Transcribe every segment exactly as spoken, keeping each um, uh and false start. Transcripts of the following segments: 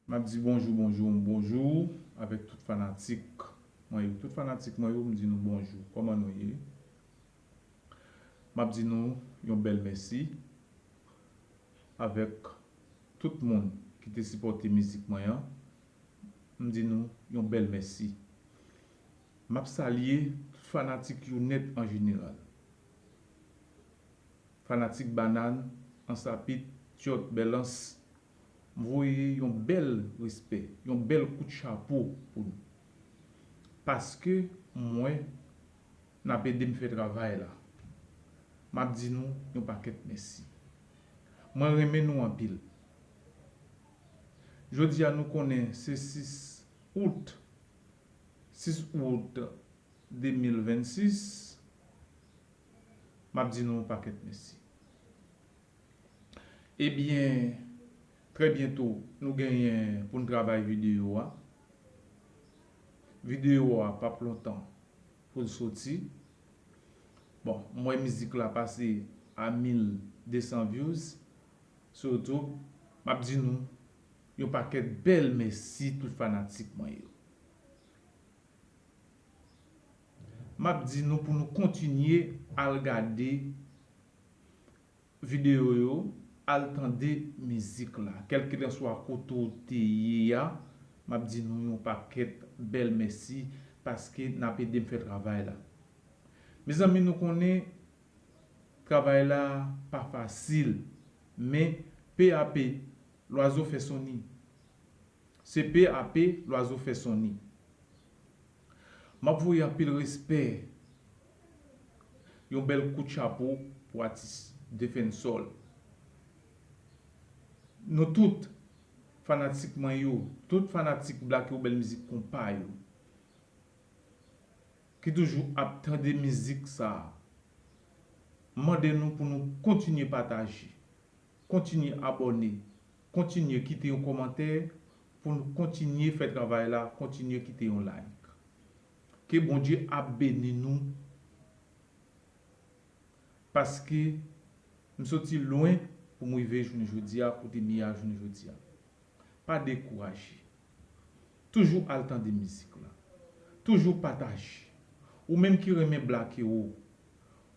M ap di bonjou, bonjou, bonjou avèk tout fanatik mwen yo. Tout fanatik mwen yo, m di nou bonjou. Kòman nou ye? M ap di nou yon bèl mèsi avèk tout moun ki te sipòte mizik mwen an. M di nou yon bèl mèsi. M ap salye tout fanatik yo nèt an jeneral. Fanatik Bannann, Ansapit, Tyòt, Bèlans, m voye yon bèl respè, yon bèl kout chapo pou nou. Paske m wè n ap ede m fè travay la. M ap di nou yon pakèt mèsi. Mwen renmen nou anpil. Jodi a nou konnen se sis out, sis out de mil vennsis, m ap di nou yon pakèt mèsi. Ebyen, trè byento, nou genyen pou n travay videyo a. Videyo a p ap lontan pou l soti. Bon, m wè mizik la pase a mil de san views sou YouTube. M ap di nou yon pakèt bèl mèsi tout fanatik mwen yo. M ap di nou pou nou kontinye al gade videyo yo, al tande mizik la. Kèlkelanswa kote w te ye a, m ap di nou yon pakèt bèl mèsi paske n ap ede m fè travay la. Mezanmi, nou konnen travay la pa fasil, men pe a pe, lwazo fè son ni. Se pe a pe, lwazo fè son ni. M ap voye anpil respè, yon bèl kout chapo pou atis Defensol. Nou tout, fanatik mwen yo, tout fanatik Black Rebel Music Konpa yo, ki toujou ap tande mizik sa a, m mande nou pou nou kontinye pataje, kontinye abòne, kontinye kite yon kòmantè pou nou kontinye fè travay la, kontinye kite yon like. Ke Bondye ap beni nou, paske m soti lwen pou m rive jounen jodi a, kote m ye a jounen jodi a. Pa dekouraje. Toujou al tande mizik la. Toujou pataje. Ou menm ki renmen Black Hero,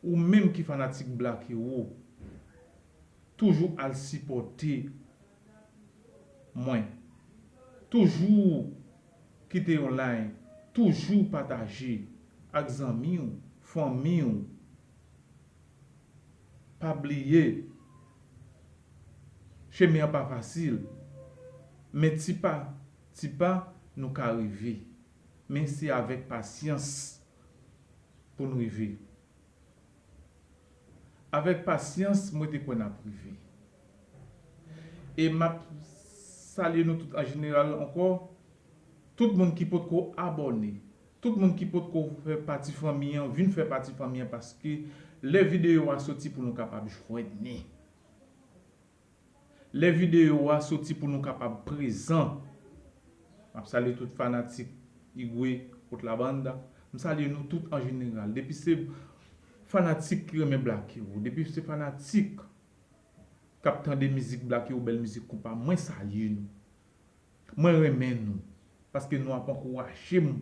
ou menm ki fanatik Black Hero, toujou al sipòte mwen. Toujou kite yon like, toujou pataje ak zanmi w, fanmi w. Pa bliye, chemen an pa fasil, men ti pa, ti pa, nou ka rive. Men se avèk pasyans pou n rive. Avèk pasyans, mwen te kwè n ap rive. E m ap salye nou tout an jeneral ankò. Tout moun ki potko abòne, tout moun ki potko fè pati fanmi an, vin fè pati fanmi an, paske lè videyo a soti pou nou kapab jwenn li. Lè videyo a soti pou nou kapab prezan. M ap salye tout fanatik Igwe, Kot La Banda. M salye nou tout an jeneral. Depi se fanatik ki renmen Black Hero, depi se fanatik k ap tande mizik Black Hero, bèl mizik konpa, mwen salye nou. Mwen renmen nou, paske nou ap ankouraje m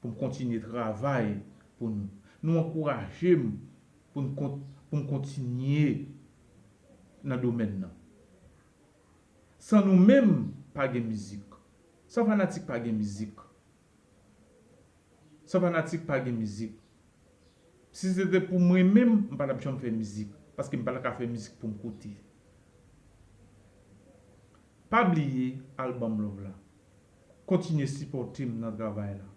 pou m kontinye travay pou nou. Nou ankouraje m pou m kon-, pou m kontinye nan domèn nan. San nou menm, pa gen mizik. San fanatik, pa gen mizik. San fanatik, pa gen mizik. Si se te pou mwen menm, m pa t ap janm fè mizik, paske m pa t ka fè mizik pou m koute. Pa bliye al ban m love la. Kontinye sipòte m nan travay la.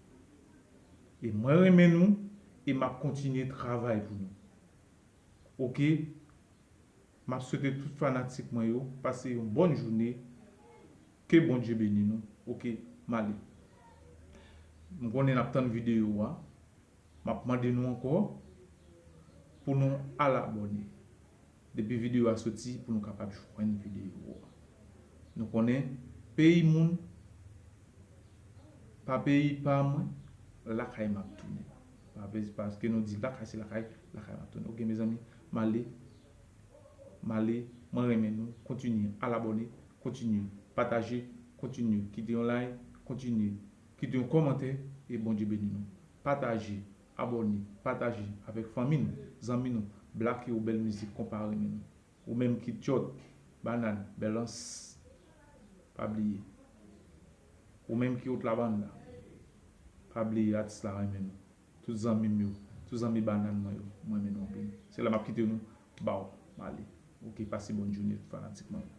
E mwen renmen nou, e m ap kontinye travay pou nou. Oke? M ap swete tout fanatik mwen yo pase yon bòn jounen. Ke Bondye beni nou. Oke, m ale. M konnen n ap tann videyo a. M ap mande nou ankò pou nou al abòne. Depi videyo a soti, pou nou kapab jwenn videyo a. Nou konnen peyi moun, pa peyi pa mwen, lakay m ap tounen. Pa vle, paske nou di lakay se lakay, lakay m ap tounen. Oke, mezanmi, m ale. M ale, mwen renmen nou, kontinye al abòne, kontinye pataje, Kontinye kite yon like, kontinye kite yon kòmantè, e Bondye beni nou. Pataje, abòne, pataje avèk fanmi nou, zanmi nou, Black Yo bèl mizik konpa renmen nou. Ou menm ki Tchòt, Banàn, Bèlans, pa bliye. Ou menm ki Out La Banda, pa bliye atis la renmen nou. Tout zanmi m yo, tout zanmi Banàn mwen yo, mwen renmen nou anpil. Se la m ap kite nou, baw, m ale. Oke, pase bòn jounen tout fanatik mwen yo.